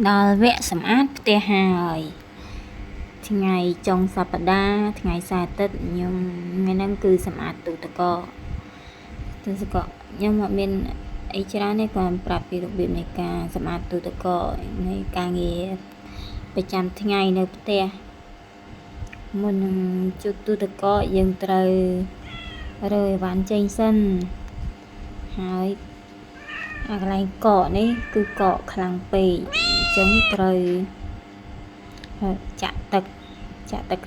ដល់វគ្គសម្អាតផ្ទះហើយថ្ងៃចុងសប្តាហ៍ថ្ងៃសៅរ៍អាទិត្យខ្ញុំថ្ងៃហ្នឹងគឺសម្អាតទូទឹកកកទូទឹកកកខ្ញុំអត់មានអីច្រើនទេគ្រាន់ប្រាប់ពីរបៀបនៃការសម្អាតទូទឹកកកនៃការងារប្រចាំថ្ងៃនៅផ្ទះមុននឹងជូតទូទឹកកកយើងត្រូវរើអីវ៉ាន់ចេញសិនហើយអាកន្លែងកកនេះគឺកកខ្លាំងពេកអញ្ចឹងត្រូវចាក់ទឹក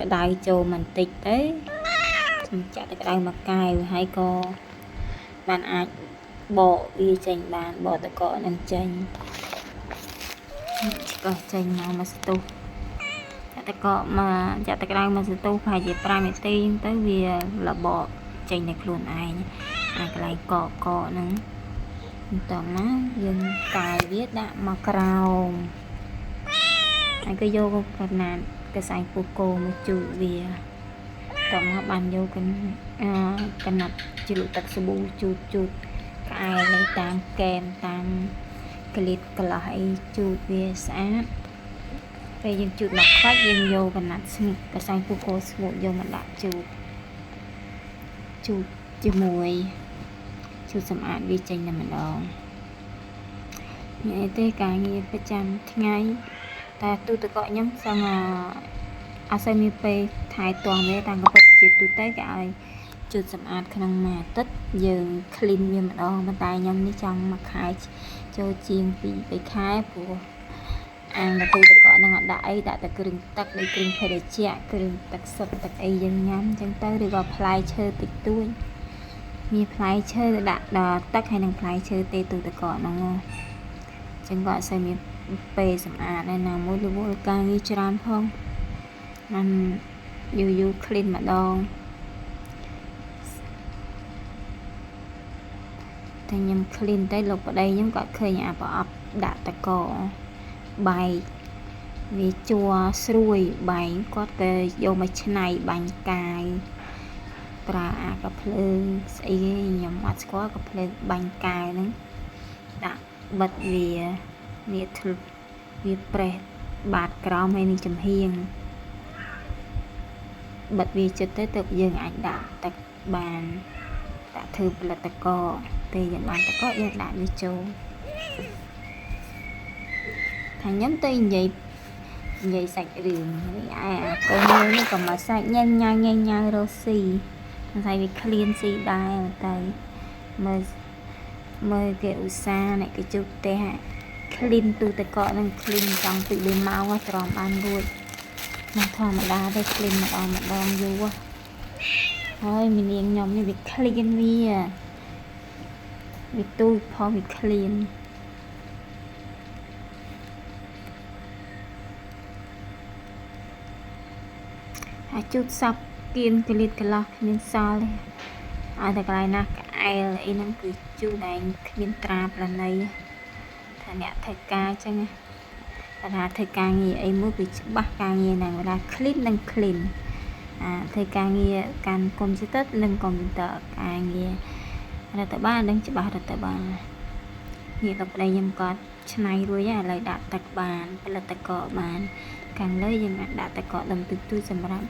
ក្តៅចូលបន្តិចទៅចាក់ទឹកក្តៅមួយកែវហើយក៏បានអាចបកវាចេញបានបកទឹកកកនឹងចេញឆ្កឹះចេញមកមួយស្ទុះចាក់ទឹកកកមកចាក់ទឹកក្តៅមួយស្ទុះប្រហែលជា5នាទីហ្នឹងទៅវារបកចេញតែខ្លួនឯងអាកន្លែងកកកហ្នឹងបន្តមកយើងកាយវាដាក់មកក្រោមហើយក៏យកកណាត់កសែងពោះគោមកជូតវាតមកបានយកកណាត់ជ្រលក់ទឹកសាប៊ូជូតជូតក្អែលតាមកែមតាមកលៀតកន្លោះអីជូតវាស្អាតពេលយើងជូតមកខ្វាច់យើងយកកណាត់ស្ងួតកសែងពោះគោស្ងួតយកមកដាក់ជូតជូតជាមួយជូតសម្អាតវាចេញតែម្ដងនេះទេការងារប្រចាំថ្ងៃតែទូទឹកកកខ្ញុំសឹងអត់សូវមានពេលថែទាំទេតាមក៏ពិតជាទូទៅគេឲ្យជូតសម្អាតក្នុងមួយអាទិត្យយើង clean វាម្ដងប៉ុន្តែខ្ញុំនេះចង់មួយខែចូលជាង2 3ខែព្រោះអាងទូទឹកកកហ្នឹងអត់ដាក់អីដាក់តែគ្រឿងទឹកដូចគ្រឿងភេសជ្ជៈគ្រឿងទឹកសុទ្ធទឹកអីយើងញ៉ាំអញ្ចឹងទៅឬក៏ផ្លែឈើតិចតួចមានផ្លែឈើដាក់ដល់ទឹកហើយនឹងផ្លែឈើទេទូទឹកកកហ្នឹងអញ្ចឹងក៏អត់សូវមានពេលសម្អាតដែរណាមួយរវល់ការងារច្រើនផងបានយូរយូរ clean ម្ដងតែខ្ញុំ clean ទៅលោកប្តីខ្ញុំក៏ឃើញអាប្រអប់ដាក់តកបែកវាជ័រស្រួយបែងគាត់ក៏យកមកច្នៃបាញ់កាយប្រើអាកាភ្លើងស្អីខ្ញុំអត់ស្គាល់កាភ្លើងបាញ់កាយហ្នឹងដាក់បិទវានេះធ្លុវាប្រេះបាតក្រោមហើយនឹងចំហៀងបិទវាចិត្តទៅទើបយើងអាចដាក់ទឹកបានដាក់ធ្វើផលិតកពេលយើងបានតកយើងដាក់វាចូលថាខ្ញុំទៅនិយាយសាច់រឿងនេះអាកូនមួយនេះក៏មកសាច់ញ៉ាំញ៉ាំញ៉ាំញ៉ាំរស់ស៊ីហើយវាឃ្លានស៊ីដែរទៅមើលគេឧស្សាហ៍អ្នកគេជូតផ្ទះ clean ទូទឹកកកនឹង clean ចង់ពី3ម៉ោងទ្រាំបានរួចមិនធម្មតាទេ clean ម្ដងម្ដងយូរហើយមីនាងខ្ញុំនេះវា clean វាទូចផងវា clean ហើយជូតសពគៀនកលៀតកន្លោះគ្មានសល់ទេឲ្យតែកន្លែងណាក្អែលអីហ្នឹងគឺជូតឯងគ្មានត្រាប្រណីថាអ្នកធ្វើការអញ្ចឹងថាធ្វើការងារអីមួយគឺច្បាស់ការងារហ្នឹងវេលា clean និង clean អាធ្វើការងារកាន់កុំព្យូទ័រនិងកុំព្យូទ័រការងាររដ្ឋបាលនឹងច្បាស់រដ្ឋបាលនេះលោកប្តីខ្ញុំគាត់ឆ្នៃរួចហើយឥឡូវដាក់ទឹកបានផលិតកបានខាងលើយើងអាចដាក់ទឹកកកដុំទូចៗសម្រាប់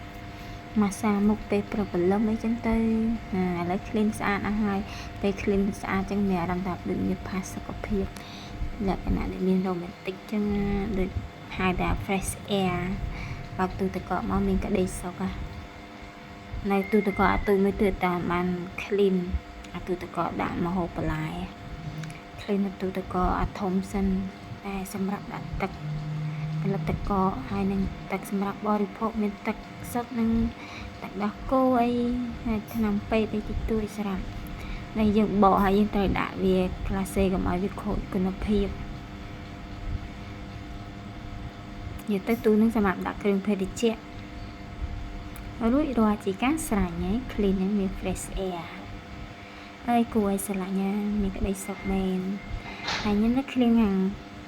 ម៉ាស្សាមុខពេលព្រឹកព្រលឹមអីចឹងទៅឥឡូវ clean ស្អាតអស់ហើយពេល clean ស្អាតចឹងមានអារម្មណ៍ថាដូចមានផាសុកភាពលក្ខណៈដូចមាន romantic ចឹងដូចហៅថា fresh air បើកទូទឹកកកមកមានក្តីសុខនៅទូទឹកកកអាទូមួយទៀតតាមបាន clean អាទូទឹកកកដាក់មកហូបបន្លែ clean ទូទឹកកកអាធំសិនតែសម្រាប់ដាក់ទឹកផលិតកហើយនឹងទឹកសម្រាប់បរិភោគមានទឹកសុទ្ធនិងទឹកដោះគោអីហើយថ្នាំពេទ្យអីតិចតួចស្រាប់តែយើងបកហើយយើងត្រូវដាក់វាក្លាសេកុំឲ្យវាខូចគុណភាពនិយាយទៅទូនឹងសម្រាប់ដាក់គ្រឿងភេសជ្ជៈរួចរាល់ជាការស្រេចហើយ clean ហ្នឹងមាន fresh air ហើយគួរឲ្យស្រឡាញ់មានក្តីសុខមែនហើយខ្ញុំនៅ clean ខាង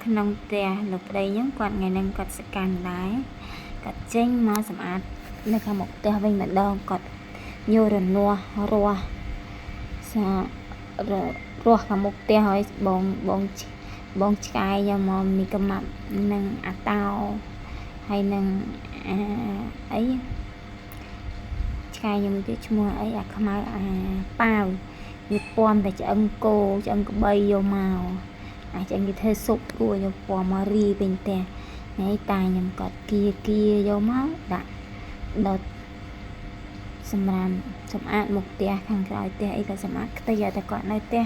ក្នុងផ្ទះលោកប្តីខ្ញុំគាត់ថ្ងៃហ្នឹងគាត់សកម្មដែរគាត់ចេញមកសម្អាតនៅខាងមុខផ្ទះវិញម្ដងគាត់យករនាស់រាស់សារាស់ខាងមុខផ្ទះហើយបងបង បងឆ្កែខ្ញុំមកមីកំម៉ាប់និងអាតោហើយនឹងអាអីឆ្កែខ្ញុំទៀតឈ្មោះអីអាខ្មៅអាប៉ាវវាពំតែឆ្អឹងគោឆ្អឹងក្បីយកមកអាឆ្អឹងគេធ្វើស៊ុបគួរយកពំមករីពេញផ្ទះនេះតាខ្ញុំគាត់គៀគៀយកមកដាក់ដុតសម្រាប់សម្អាតមុខផ្ទះខាងក្រោយផ្ទះអីក៏សម្អាតខ្ទេចតែគាត់នៅផ្ទះ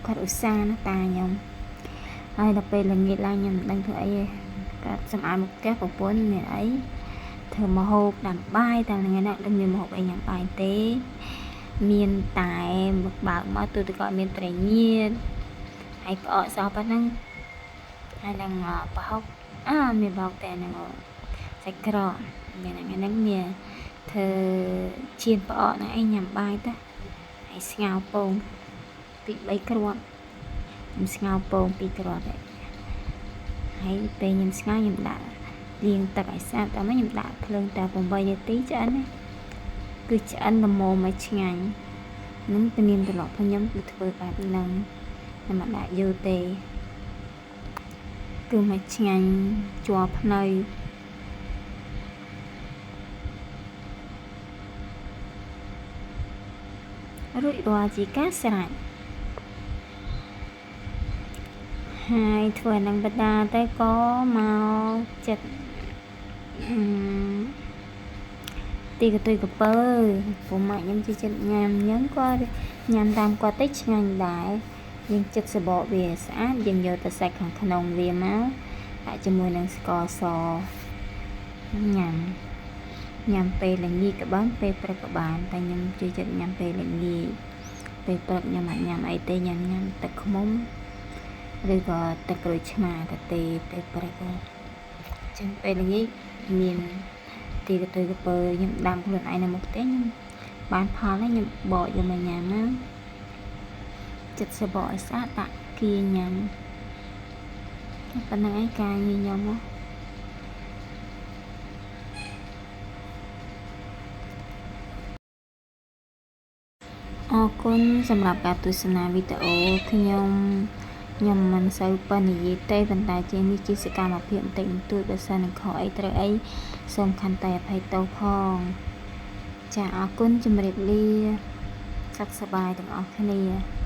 គាត់ឧស្សាហ៍ណាតាខ្ញុំហើយដល់ពេលល្ងាចឡើងខ្ញុំមិនដឹងធ្វើអីទេគាត់សម្អាតមុខផ្ទះប្រពន្ធមានអីធ្វើម្ហូបដាំបាយតែថ្ងៃណាដឹងមានម្ហូបអីញ៉ាំបាយទេមានតែបើកមកទូទឹកកកមានត្រីងៀតហើយផ្អកសោះប៉ុណ្ណឹងហើយនឹងប្រហុកអើមានប្រហុកតែនឹងសាច់ក្រកមានថ្ងៃហ្នឹងមានធ្វើចៀនផ្អកហ្នឹងឯងញ៉ាំបាយទៅហើយស្ងោរពងពី3គ្រាប់ខ្ញុំស្ងោរពង2គ្រាប់ហើយពេលខ្ញុំស្ងោរខ្ញុំដាក់លាងទឹកឲ្យស្អាតតែមកខ្ញុំដាក់ភ្លើងតែ8នាទីឆ្អិនណាគឺឆ្អិនល្មមឲ្យឆ្ងាញ់នឹងពនាមត្រឡប់ខ្ញុំគឺធ្វើបែបហ្នឹងខ្ញុំមិនដាក់យូរទេគឺមកឆ្ងាញ់ជាប់ភ្នែករួចរាល់ជាការស្រេចហើយធ្វើនឹងបដាទៅក៏មកចិត្តទីកតុយកពើព្រោះម៉ាក់ខ្ញុំជាចិត្តញ៉ាំញ៉ាំក៏ញ៉ាំតាមគាត់ទៅឆ្ងាញ់ដែរយើងចិត្តសបកវាស្អាតយើងយកទៅសាច់ខាងក្នុងវាមកដាក់ជាមួយនឹងស្ករសញ៉ាំញ៉ាំពេលល្ងាចក៏បានពេលព្រឹកក៏បានតែខ្ញុំជួយចិត្តញ៉ាំពេលល្ងាចពេលព្រឹកខ្ញុំអត់ញ៉ាំអីទេញ៉ាំទឹកឃ្មុំឬក៏ទឹកក្រូចឆ្មាទៅទេពេលព្រឹកចឹងពេលល្ងាចមានទីកតុយកពើខ្ញុំដាំខ្លួនឯងនៅមុខផ្ទះខ្ញុំបានផលហើយខ្ញុំបកយកមកញ៉ាំណាចិត្តសបកឲ្យស្អាតដាក់គៀញ៉ាំប៉ុណ្្នឹងឯងការងារខ្ញុំមកអរគុណសម្រាប់ការទស្សនាវីដេអូខ្ញុំមិនសូវប៉ិននិយាយទេប៉ុន្តែជានេះជាសកម្មភាពបន្តិចបន្តួចបើសិននឹងខុសអីត្រូវអីសូមខន្តីអភ័យទោសផងចាអរគុណជម្រាបលាសុខសប្បាយទាំងអស់គ្នា។